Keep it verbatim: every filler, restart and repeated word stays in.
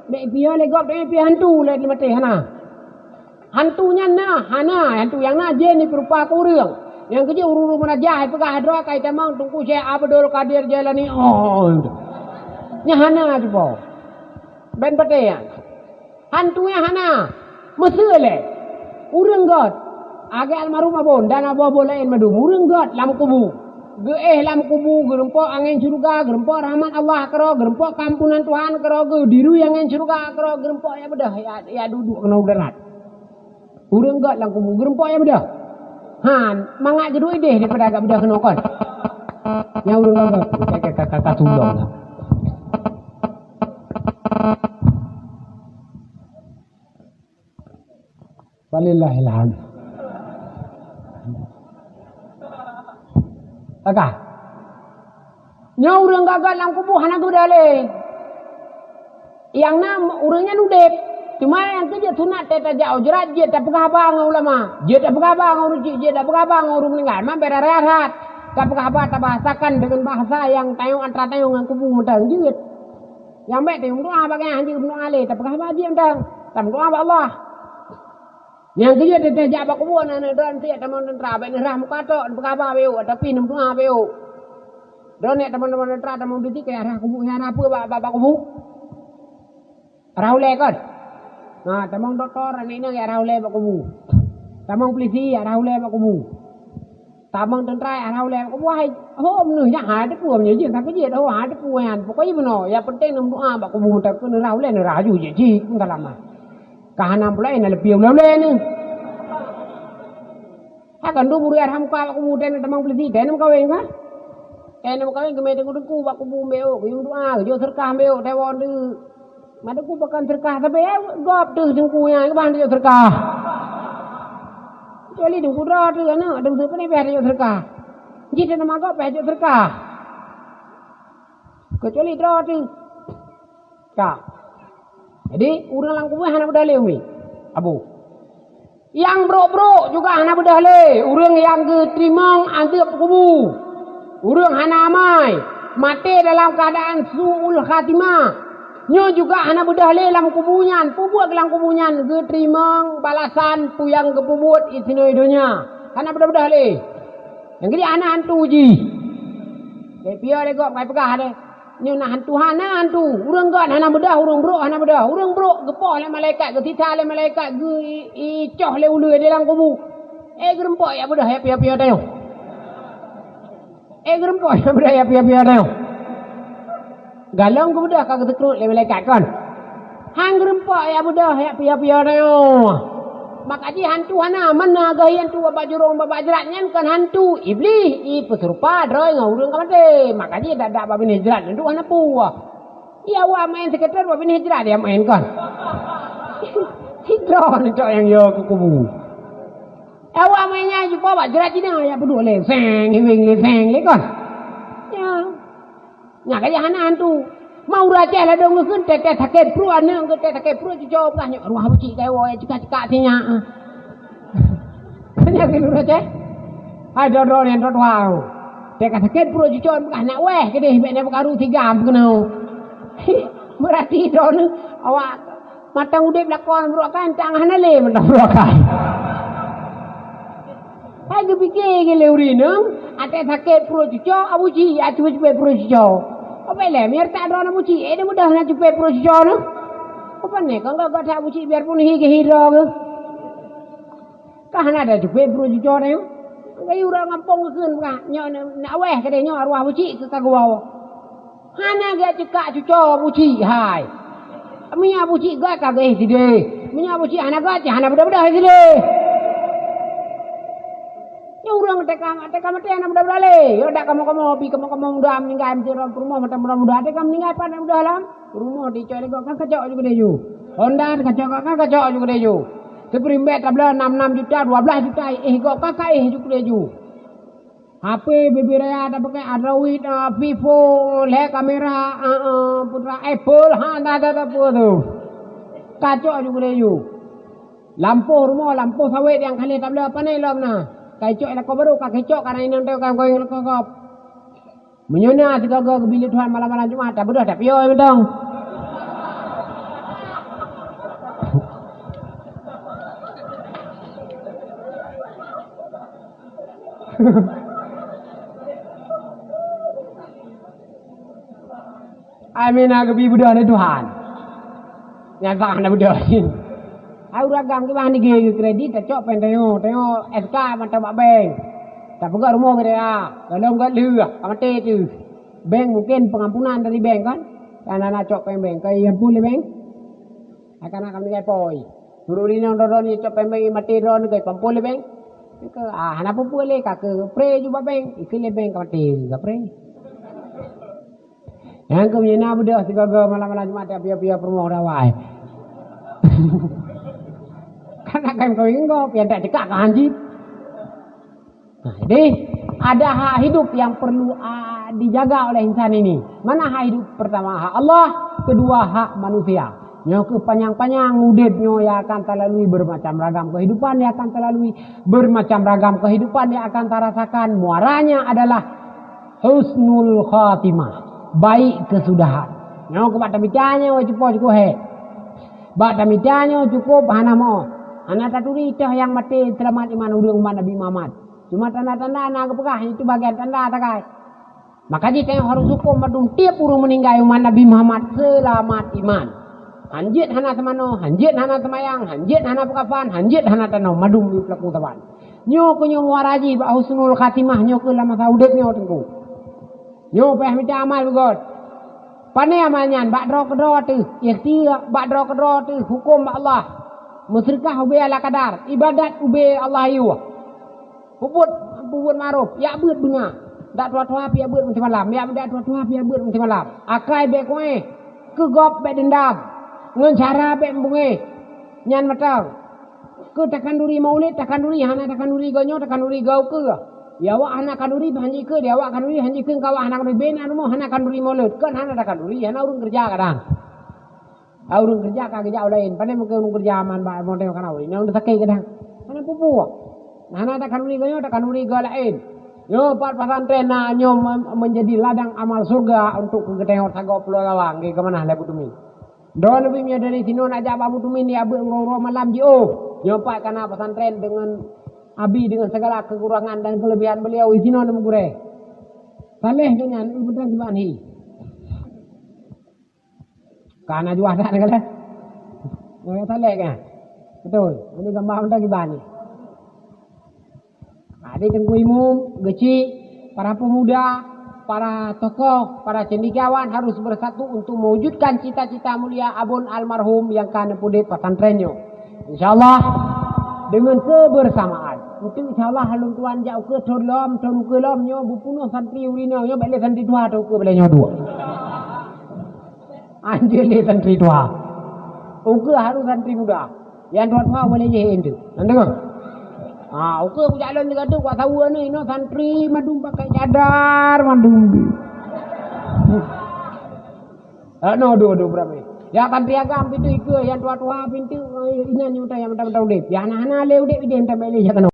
Bèk piôh lé gob, bèk piôh hantu lé maté, hana. Hantu nyan na, hana, hantu nyang na jén jipeurupa keu ureueng. Nyang keujeuet ureueng-ureueng meunajah, peugah droe ka itamong Teungku Syekh Abdul Qadir Jailani. Oh, nyan hana cupo. Bèk patéh nyan. Hantu nyan hana. Meuseu lé. Ureueng göt. Agak almarhum Abon dan Abon-Abon laén mandum. Ureueng göt lam kubu. Geuéh lam kubu, geurumpok angén syeuruga, geurumpok rahmat Allah keudroe, geurumpok keuampunan Tuhan keudroe, geudiri angén syeuruga keudroe, geurumpok jak beudôh, jak, jak duek-duek keunoe u darat. Ureueng göt lam kubu, geurumpok jak beudôh. Han, mangat geuduek idéh daripada jak beudôh keunoe kon. Nyang ureueng göt, ka, ka, ka, ka tulông lah. Walillahil hamd. Ka. Nyoe ureueng göt lam kubu hana geubeudôh lé. Nyang na ureueng nyan udép. Cuma nyang keu jeuet sunat teuh tajak u jrat, jeuet tapeugah haba ngon ulama. Jeuet tapeugah haba ngon ureueng chik, jeuet tapeugah haba ngon ureueng meuninggai. Man bèk rayat-rayat. Tapeugah haba tabahasakan deungon bahasa nyang tanyoe atra tanyoe ngon kubu mantong jeuet. Nyang bèk teuh meudoa bak gobnyan, hanjeuet meudoa lé, tapeugah haba jih mantong. Tameudoa bak Allah. Nyang keujeuet teuh jak bak kubu aneuk-aneuk droeneuh, tamong teuntra, bèk neurhah muka tok, tapeugah haba bèk, tapi neumeudoa bèk. Droeneuh tamong, tamong teuntra, tamong deuti, keu rhah kubu, rhah peue bak, bak, bak kubu? Rhah ulèe kon? Ha, tamong dokto, aneuk inong jak rhah ulèe bak kubu. Tamong pulisi jak rhah ulèe bak kubu. Tamong teuntra jak rhah ulèe bak kubu, hai, ho meuneuh nyan hai teupeu meunyoe jih ka keujeuet, ho hai teupeu nyan. Pokokjih bunoe, nyang penting neumeudoa bak kubu, meutakeu neurhah ulèe, neurhah aju jih, jih, entah lama. Ka hana peulaén, na leupie ulèe-ulèe nyoe. Hai kan dum ureueng rhah muka bak kubu, teuh tamong pulisi, teuh neumeukawen ka? Teuh neumeukawen, geumè teungku-teungku bak kubu bèk, geuyue doa, geujok seudeukah bèk, teuh woe deuh. Madeungku pakon seudeukah, tapi, eh, gob teuh teungku nyan, keuban tajok seudeukah. Kecuali teungku droe teuh aneuk, teungku seudeukah, payah tajok seudeukah. Jih teuh nama gob, payah tajok seudeukah. Kecuali droe teuh. Ka. Jadi, ureueng lam kubu hana beudôh lé umi. Abu. Nyang brôk-brôk juga hana beudôh lé, ureueng nyang geuteurimong azeueb kubu, ureueng hana amai, maté dalam keuadaan su'ul khatimah. Nyoe juga hana beudôh lé lam kubu nyan, peubuet lam kubu nyan geuteurimong balasan peue nyang geupeubuet di sinoe donya. Hana beudôh-beudôh lé. Nyang keudua hana hantu jih. Lé piôh lé gob kai peugah deh. Nyoe na hantu, hana hantu. Ureueng göt hana beudôh, ureueng brôk hana beudôh. Ureueng brôk geupoh lé malaikat, geusita lé malaikat, geu-, i-, icoh lé uleue di lam kubu. Eh, geurumpok jak beudôh jak piôh-piôh tanyoe. Eh, geurumpok jak beudôh jak piôh-piôh tanyoe. Galom geubeudôh ka geuseukrot lé malaikat kon. Han geurumpok jak beudôh jak piôh-piôh tanyoe. Maka jih hantu hana, mana geuh hantu babah jurông, babah jrat nyan kon hantu, Iblih, i peuseurupa droe ngon ureueng ka maté. Maka jih dak-dak bak binéh jrat nyan duek hana peue. Iya, awak maén sikeutôt bak binéh jrat, ya maén kon. Sidroe ni cok nyang yo keu kubu. Awak maén nyan jumpa bak jrat Cina, ya peuduek lé, seng, hiweng lé, seng lé kon. Ya. Nyan ka jih hana hantu. Ma ureueng Aceh ladôm geukheun teuh-teuh sakét pruet aneuk, teuh-teuh sakét pruet cucoe, peugah nyoe ruah buci kai woe, cekak-cekak sinyak. Nyan keuh ureueng Aceh. Hai droe-droe nyan droe tuha. Teuh ka sakét pruet cucoe, peugah nak wéh keudeh, bèk na peukaru sigam keunoe. Meurati droeneuh awak Mantong udép lakoe brôk kai, tang hana lé mantong brôk kai. Hai geupike lé ureueng inong, até sakét pruet cucoe, Abu Cik, ya cupe-cupe pruet cucoe. Ope lé, meunyo tak droe Abu Cik, eh, dia mudah na cupe pruet cucoe nyoe. Ope nyoe, kon gata Abu Cik, biarpun hi geuhi droe geuh. Ka hana ada cupe pruet cucoe nyoe. Gayue ureueng gampông geukheun peugah, nyoe na, nak wéh keudeh nyoe arwah Abu Cik keu ka geuwoe. Hana gét cekak cucoe Abu Cik hai. Meunyoe Abu Cik gét ka geuéh sideh. Meunyoe Abu Cik hana gét, hana beudôh-beudôh sideh. Nyoe ureueng teuka, teuka maté hana beudôh-beudôh lé. Yo dak kamoe-kamoe, pi kamoe-kamoe muda meuninggai, meusidroe peurumoh mantong muda-muda, teuka meuninggai pat hana beudôh lom. Peurumoh dicok lé gob, ka kacok ju keudeh ju. Honda kacok, ka kacok ju keudeh ju. Spring bed tabloe nam nam juta, dua blaih juta, éh gob ka, ka éh ju keudeh ju. H P, B B raya tapakè, Android, ah, Vivo, lhèe kamera, ah, ah, putra Apple, ha, dah, dah, dah, peue tu. Kacok ju keudeh ju. Lampôh rumoh, lampôh sawét nyang ka lheueh tabloe pane lom na. Kacok lakoe barô, ka kacok kana inong teuh ka goyang lakoe gob. Meunyoe na sigoe-goe geubi lé Tuhan malam-malam Jumat, tabeudôh tapiôh mantong. Ai mina geubi beudôh lé Tuhan. Nyata na beudôh. Ai ureueng agam kiban digée keu kredit, tacok péng tanyoe, tanyoe S K mantong bak bank. Tapeugah rumoh geude a, golom gét lheueh, ka maté teuh. Bank mungkin pengampunan dari bank kan? Kan na cok péng bank, ka iampun lé bank. Akan akan meninggai poi. Suruh rinong dodon ni cok péng bank, maté dodon ke pampun lé bank. Ke ah hana peue-peue lé ka ke pre ju bak bank, ikeu lé bank ka maté ka pre. Nyang keu meunyoe na beudôh sigoe-goe malam-malam Jumat piôh-piôh peurumoh rawai. Kan akan kau inggop yang tak cekak ka hanjit. Nah, jadi ada hak hidup yang perlu ah, dijaga oleh insan ini. Mana hak hidup? Pertama hak Allah, kedua hak manusia. Nyoe keuh panyang-panyang udeb nyoe yang akan talalui, bermacam ragam kehidupan yang akan talalui, bermacam ragam kehidupan yang akan tarasakan. Muaranya adalah husnul khatimah, baik kesudahan. Nyoe keuh bak tamita nyoe cukup cukup hek. Bak tamita nyoe cukup hana moh. Hana taturi toh nyang maté seulamat iman ureueng umat Nabi Muhammad. Cuma tanda-tanda na geupeugah, itu bagian tanda sagai. Maka jih tanyoe harôh huköm mandum tieb ureueng meuninggai umat Nabi Muhammad seulamat iman. Hanjeuet hana seumanoe, hanjeuet hana seumayang, hanjeuet hana peukafan, hanjeuet hana tanoh, mandum peulaku saban. Nyoe keuh nyoe muara jih bak husnul khatimah nyoe keuh lam masa udeb nyoe teungku. Nyoe payah mita amal beugöt. Pane amal nyan? Bak droe keudroe teuh, ikhtiar bak droe keudroe teuh, huköm bak Allah. Meuseudeukah ubé ala kadar, ibadat ubé Allah yue. Peubuet, peubuet ma'ruf, yak beuet beunga. Dak tuha-tuha piyak beuet meusimalam, yak dak tuha-tuha piyak beuet meusimalam. Akai bèk kuéh, keu gob bèk deundam, ngon cara bèk meubungéh. Nyan mantong. Keu takhanduri maulid, takhanduri hana takhanduri geuh nyoe, takhanduri geuh ukeue. Di awak hana khanduri, hanjeuet keu, di awak khanduri, hanjeuet keu, keu awak hana khanduri, bèk na rumoh hana khanduri maulid. Kon hana takhanduri, hana ureueng keureuja kadang. Ureueng keureuja ka geujak u laén, pane mungken ureueng keureuja man bak model kana ureueng nyang sakét kadang. Hana peue-peue. Hana takhanduri geuh nyoe, takhanduri geuh laén. Nyoe pat pesantren na nyoe men-, menjadi ladang amal surga untuk geutanyoe sagoe pulo lawang, geuh keumanah lé Abu Tumin. Droeneuh beuh meunyoe dari sinoe nak jak bak Abu Tumin, di abeuet uroe-uroe malam jiôh. Nyoe pat kana pesantren deungon abi deungon segala kekurangan dan kelebihan beliau, di sinoe neumeugurée. Saleh geuh nyan, eu beutôi kiban hi. Ka na juah that kan? Nyoe saleh kan? Betul. Ini gambar mantong kiban ni. Nah, jadi Teungku Imum, geuchik, para pemuda, para tokoh, para cendekiawan harus bersatu untuk mewujudkan cita-cita mulia abon almarhum nyang ka neupeudeh pesantren nyoe. Insya Allah, dengan kebersamaan. Untuk insya Allah, lôn tuan jak ukeue thon lom, thon ukeue lom nyoe, beupunoh santri ureueng nyoe, nyoe bèk lé santri tuha thon ukeue bèk lé nyoe dua. Anjeut lé santri tuha. Ukeue harôh santri muda. Nyang tuha-tuha boleh jih entu. Nyan deungoe. Ha, ukeue kujak lôn sigoe teuk, wak saweue nyoe, inoe santri mandum pakai cadar mandum. Hana dua-dua beurami. Ya santri agam pintoe ikeue, nyang tuha-tuha pintoe, eh, inan nyang mantong, nyang mantong udeb. Nyang hana-hana lé udeb ideh mantong bèk lé jak keunoe.